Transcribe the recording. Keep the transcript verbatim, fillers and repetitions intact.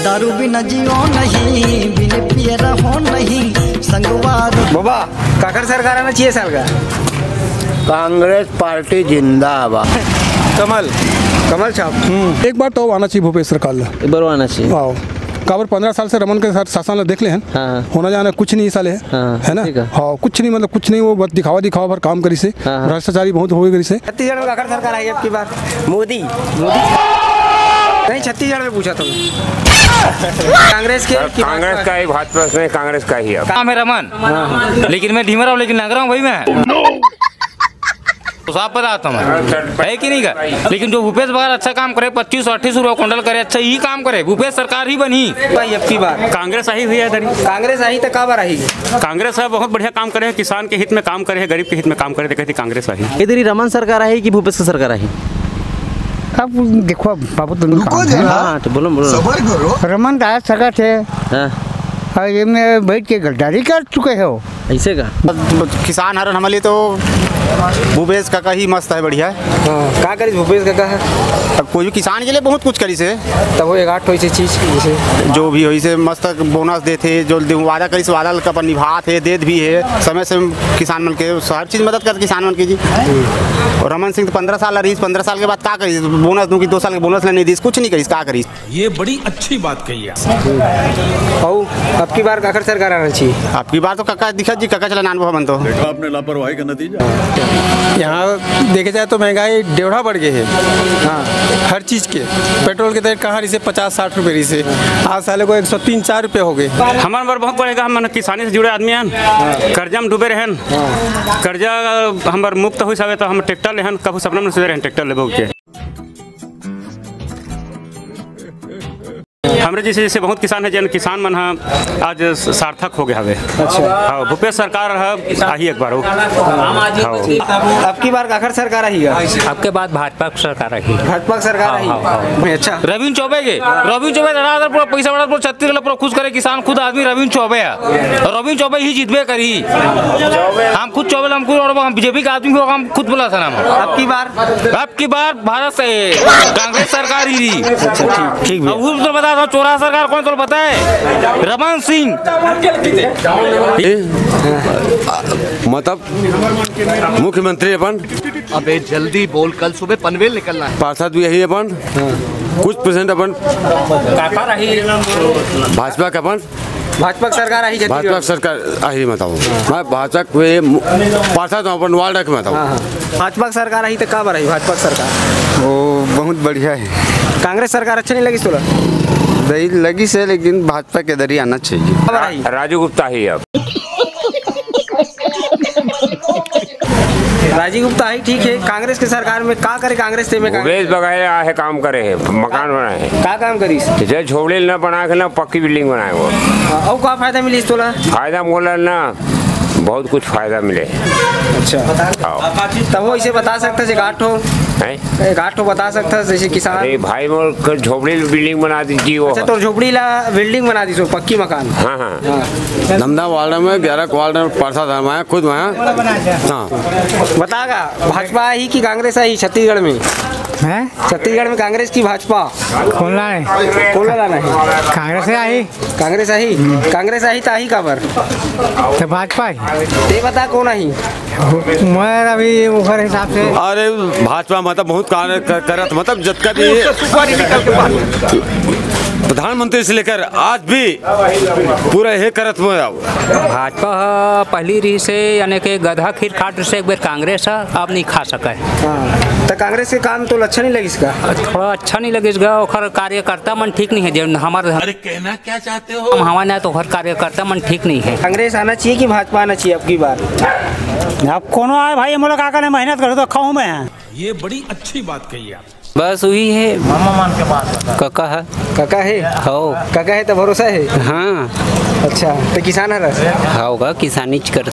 दारू बिना जियो नहीं, बिन पिए रहो नहीं, संगवार। बाबा, काकर सरकार आना चाहिए साल का? कांग्रेस पार्टी जिंदाबाद। कमल, कमल छाप। हम्म, एक बार तो आना चाहिए भूपेश सरकार ला। एक बार आना चाहिए। वाओ। काबर पंद्रह साल से रमन के साथ शासन ला देख ले हन। हाँ, हाँ। होना जाना कुछ नहीं साले। हाँ, है ना? ठीक है। हाँ, कुछ नहीं, मतलब कुछ नहीं, वो बस दिखावा, दिखावा भर काम करिस हे। हाँ, हाँ। भ्रष्टाचारी बहुत हो गए करिस हे। छत्तीसगढ़ में काकर सरकार आई अब की बार? मोदी। मोदी। नहीं, छत्तीसगढ़ में पूछा था। कांग्रेस के कि कांग्रेस भाजपा? का ही, भाजपा से, कांग्रेस का ही अब। नाम है रमन, लेकिन मैं ढीमरा हूँ, लेकिन नगरा हूँ भाई मैं। तो साफ बताता हूँ मैं, है कि नहीं का? लेकिन जो भूपेश बघेल अच्छा काम करे, पच्चीस सौ अट्ठाईस रुपये कुंटल करे, अच्छा ही काम करे, भूपेश सरकार ही बनी। भाई, अब की बार कांग्रेस आई हुई है इधर ही। कांग्रेस आई तो का बार आई? कांग्रेस है, बहुत बढ़िया काम करे है, किसान के हित में काम करे है, गरीब के हित में काम करे, तो कहती कांग्रेस आई। इधर ही रमन सरकार आई कि भूपेश की सरकार आई? अब देखो, अब बाबू, तुम रुको जरा। हाँ, तो बोलो, बोलो। सबर करो। रमन तो आ सकत हे। हाँ। और ये में बैठ के गद्दारी कर चुके हो। ऐसे का? किसान हरन, हमारे लिए तो भूपेश काका ही मस्त है, बढ़िया है। हाँ, का करिस भूपेश काका है? अब कोई भी किसान के लिए बहुत कुछ करिस हे। तब वो एक आठ होइसे चीज, जैसे जो भी होइसे मस्त बोनस देथे, जो दे-, वादा करिस, वादा ल अपन निभात हे, देत भी हे, समय से किसान मन के हर चीज मदद करथे किसान मन के जी। और रमन सिंह तो पंद्रह साल रहिस, पंद्रह साल के बाद का करिस? बोनस दूं कि दो साल के बोनस ल नहीं दिस, कुछ नहीं करिस, का करिस? ये बड़ी अच्छी बात कही आप। अउ अब की बार काकर सरकार आना चाहिए? अब की बार तो काका दिखत जी, काका चला नानबो हमन तो। देखा आपने लापरवाही का नतीजा। यहाँ देखे जाए तो महंगाई डेढ़ा बढ़ गई है। हाँ। हर चीज के, पेट्रोल के तेल कहाँ रहिसे पचास साठ रुपये रहिसे, आज साले को एक सौ तीन चार रुपये हो गए। हमन बर बहुत बढ़ेगा, हमन किसानी से जुड़े आदमी हन, कर्जा में डूबे रहन, कर्जा हमर मुक्त होइस हवे तो हम ट्रैक्टर लेहन, कभू सपना में सोचे रहन ट्रैक्टर लेबो के। हमरे जैसे, जैसे बहुत किसान है, जन किसान मन ह आज सार्थक हो गया हवे। अच्छा। हाँ, भूपेश सरकार ह आही एक बार हो। हाँ। अब की बार काकर सरकार आही गा? अब के बाद भाजपा की सरकार आही। भाजपा की सरकार हाँ, आही। हाँ, हाँ। अच्छा। रविंद्र चौबे के, रविंद्र चौबे धरा पूरा पैसा बढ़ा, पूरा छत्तीसगढ़ पूरा खुश करे, किसान खुद आदमी रविंद्र चौबे है। रविंद्र चौबे ही जीतबे करी। हम खुद चौबे, हम खुद, और हम बीजेपी के आदमी को हम खुद बोला था ना। अब की बार? अब की बार भारत से कांग्रेस सरकार ही रही। अच्छा, ठीक, ठीक भैया। अब वो तो बता दो, चौराहा सरकार कौन, तो बताए? रमन सिंह। ए, मतलब मुख्यमंत्री अपन। अबे जल्दी बोल, कल सुबह पनवेल निकलना है। पार्षद भी यही अपन, कुछ परसेंट अपन भाजपा के अपन। भाजपा की सरकार आही छत्तीसगढ़? भाजपा की सरकार आही, बताओ। मैं भाजपा के पार्षद हूँ, अपन वार्ड के बताओ। हाँ, हाँ। भाजपा की सरकार आही तो का बार आही भाजपा की सरकार? वो बहुत बढ़िया है। कांग्रेस सरकार अच्छा नहीं लगिस तोला? नहीं लगिस हे, लेकिन भाजपा के दरी आना चाहिए। का बार आही? राजू गुप्ता ही अब। राजीव गुप्ता ही ठीक है। कांग्रेस के सरकार में का करे कांग्रेस ते में का? भूपेश बघेल आए हे, काम करे हे, मकान बनाए हे। का काम करिस? जैसे झोपड़ी न बना के ना पक्की बिल्डिंग बनाए वो। हाँ, अउ का फायदा मिलिस तोला? फायदा मोला ना, बहुत कुछ फायदा मिले। अच्छा। हाँ। तब वो इसे बता सकता है, एक आठ ठो, हैं? एक आठ ठो बता सकता है, जैसे किसान। अरे भाई, मोर कर झोपड़ी बिल्डिंग बना दीजिए वो। अच्छा, तो झोपड़ी ला बिल्डिंग बना दी सो, पक्की मकान। हाँ, हाँ। हाँ। धमधा वार्ड में ग्यारह वार्ड में पार्षद है, मैं खुद मैं। हाँ। बता गा, भाजपा आही कि कांग्रेस आही छत्तीसगढ़ में? हैं? छत्तीसगढ़ में कांग्रेस की भाजपा? कौन ला है? कौन ला लाना है? कांग्रेस से आही। कांग्रेस आही? कांग्रेस आही तो आही काबर? तो भाजपा ही। ते बता कौन आही? मैं अभी ओकर हिसाब से। अरे भाजपा मतलब बहुत कार्य कर, करत, मतलब जतका भी प्रधानमंत्री से लेकर आज भी पूरा हे करत में आओ। भाजपा ह पहली रही से, यानी कि गधा खीर खात से एक बेर कांग्रेस ह, अब नहीं खा सके। हाँ, तो कांग्रेस के काम तो अच्छा नहीं लगिस का? थोड़ा अच्छा नहीं लगिस गा, ओखर कार्यकर्ता मन ठीक नहीं है, जे हमार अरे कहना क्या चाहते हो? हम हवा ना तो ओखर कार्यकर्ता मन ठीक नहीं है। कांग्रेस आना चाहिए कि भाजपा आना चाहिए अब की बार? अब कोनो आए भाई, हम लोग का करे, मेहनत करो तो खाऊं मैं। ये बड़ी अच्छी बात कही आप। बस वही है। मामा मान के बात। काका है। काका है? हो। काका है तो भरोसा है? हाँ। अच्छा, तो किसान है? हाँ, होगा, किसानी च कर